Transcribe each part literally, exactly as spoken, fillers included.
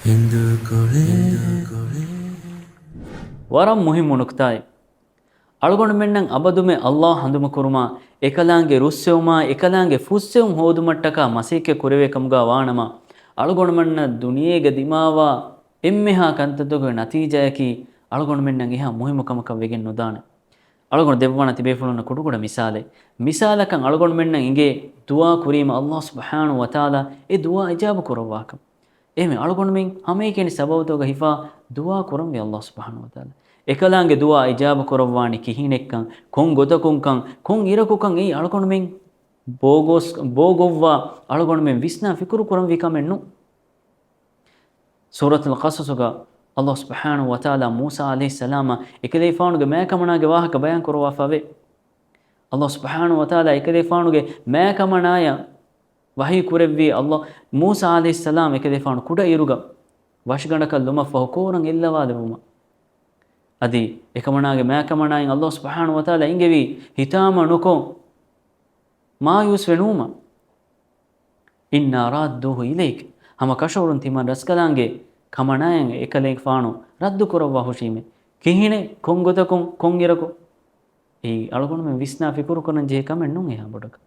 ހިނދުކޮޅެއް. ވަރަށް މުހިއްމު ނުކުތާއެއް. އަޅުގަނޑުމެންނަށް އަބަދުމެ ﷲ ހަނދުމަކުރުމާ، އެކަލާނގެ ރުއްސެވުމާ، އެކަލާނގެ ފުއްސެވުން ހޯދުމަށްޓަކާ މަސައްކަތް ކުރެވޭ ކަމުގަ ވާނަމަ، އަޅުގަނޑުމެންނަށް ދުނިޔޭގަ ދިމާވާ އެންމެހާ ކަންތައްތަކުގެ ނަތީޖާއަކީ އަޅުގަނޑުމެންނަށް އެހާ މުހިއްމު ކަމަކަށް ވެގެން ނުދާނެ. އަޅުގަނޑު ދެއްވާނަ ތިބޭފުޅުންނަށް ކުޑަކުޑަ މިސާލެއް. މިސާލަކަށް އަޅުގަނޑުމެންނަށް އިނގޭ ދުޢާ ކުރީމަ ﷲ ސުބްޙާނަހޫ ވަތަޢާލާ އެ ދުޢާ އިޖާބަ ކުރައްވާކަން. އެހެން އަޅުގަނޑުމެން ހަމައެކަނި ސަބަބުތަކުގަ ހިފާ ދުޢާ ކުރަންވީ ﷲ ސުބްޙާނަހޫ ވަތަޢާލާ. އެކަލާނގެ ދުޢާ އިޖާބަ ކުރައްވާނީ ކިހިނެއްކަން، ކޮން ގޮތަކުންކަން، ކޮން އިރަކުކަން އެއީ އަޅުގަނޑުމެން ބޯގޯސް-، ބޯގޮއްވާ އަޅުގަނޑުމެން ވިސްނާ ފިކުރު ކުރަންވީ ކަމެއް ނޫން. ސޫރަތުލް ޤަޞަޞުގަ ﷲ ސުބްޙާނަހޫ ވަތަޢާލާ މޫސާ ޢަލައިހިއްސަލާމަށް އެކަލޭފާނުގެ މާތްކަމަނާގެ ވާހަކަ ބަޔާން ކުރައްވާފައިވޭ. ﷲ ސުބްޙާނަހޫ ވަތަޢާލާ އެކަލޭފާނުގެ މާތްކަމަނާޔަށް ވަޙީ ކުރެއްވީ ﷲ، މޫސާ ޢަލައިހިއްސަލާމް އެކަލޭފާނު ކުޑައިރުގަ ވަށިގަނޑަކަށް ލުމަށްފަހު ކޯރަން އެއްލަވާލެވުމަށް. އަދި އެކަމަނާގެ މާތްކަމަނާއިން ﷲ ސުބްޙާނަހޫ ވަތަޢާލާ އިނގެވީ ހިތާމަ ނުކޮށް، މާޔޫސްވެ ނުވުމަށް. "إِنَّا رَادُّوهُ إِلَيْكِ." ހަމަ ކަށަވަރުން ތިމަން ރަސްކަލާނގެ ކަމަނާޔަށް އެކަލޭފާނު ރައްދު ކުރައްވާ ހުށީމޭ. ކިހިނެއް، ކޮން ގޮތަކުން، ކޮން އިރަކު؟ އެއީ އަޅުގަނޑުމެން ވިސްނާ ފިކުރު ކުރަން ޖެހޭ ކަމެއް ނޫން އެހާ ބޮޑަކަށް.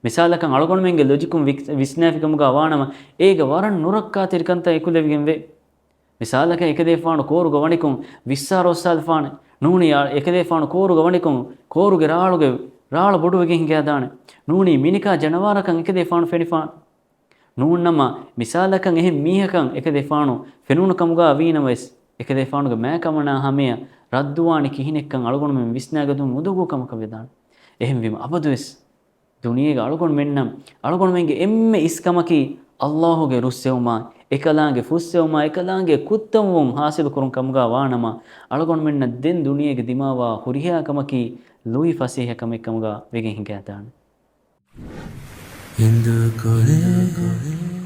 މިސާލަކަށް އަޅުގަނޑުމެންގެ ލޮޖިކުން ވިކް-، ވިސްނާފި ކަމުގަ ވާނަމަ، އޭގަ ވަރަށް ނުރައްކާތެރި ކަންތައް އެކުލެވިގެން ވޭ. މިސާލަކަށް އެކަލޭފާނު ކޯރުގަ ވަނިކޮށް ވިއްސާރަ އޮއްސާލަފާނެ. ނޫނީ އަ-، އެކަލޭފާނު ކޯރުގަ ވަނިކޮށް ކޯރުގެ ރާޅުގެ ރާޅު ބޮޑުވެގެން ހިނގާދާނެ. ނޫނީ މިނިކާ ޖަނަވާރަކަށް އެކަލޭފާނު ފެނިފާނެ. ނޫންނަމަ، މިސާލަކަށް އެހެން މީހަކަށް އެކަލޭފާނު ފެނުނު ކަމުގަ ވީނަމަވެސް، އެކަލޭފާނުގެ މާތްކަމަނާ ހަމަޔަށް ރައްދުވާނީ ކިހިނެއްކަން އަޅުގަނޑުމެން ވިސްނާގަތުމުން އުނދަގޫ ކަމަކަށް ވެދާނެ. އެހެންވީމަ އަބަދުވެސް ދުނިޔޭގަ އަޅުގަނޑުމެންނަށް، އަޅުގަނޑުމެންގެ އެންމެ އިސްކަމަކީ ﷲ ގެ ރުއްސެވުމާ، އެކަލާނގެ ފުއްސެވުމާ، އެކަލާނގެ ކުއްތަންވުން ހާސިލު ކުރުން ކަމުގަ ވާނަމަ، އަޅުގަނޑުމެންނަށް ދެން ދުނިޔޭގަ ދިމާވާ ހުރިހާ ކަމަކީ ލުއި ފަސޭހަ ކަމެއް ކަމުގަ ވެގެން ހިނގާދާނެ. ހިނދުކޮޅެއް.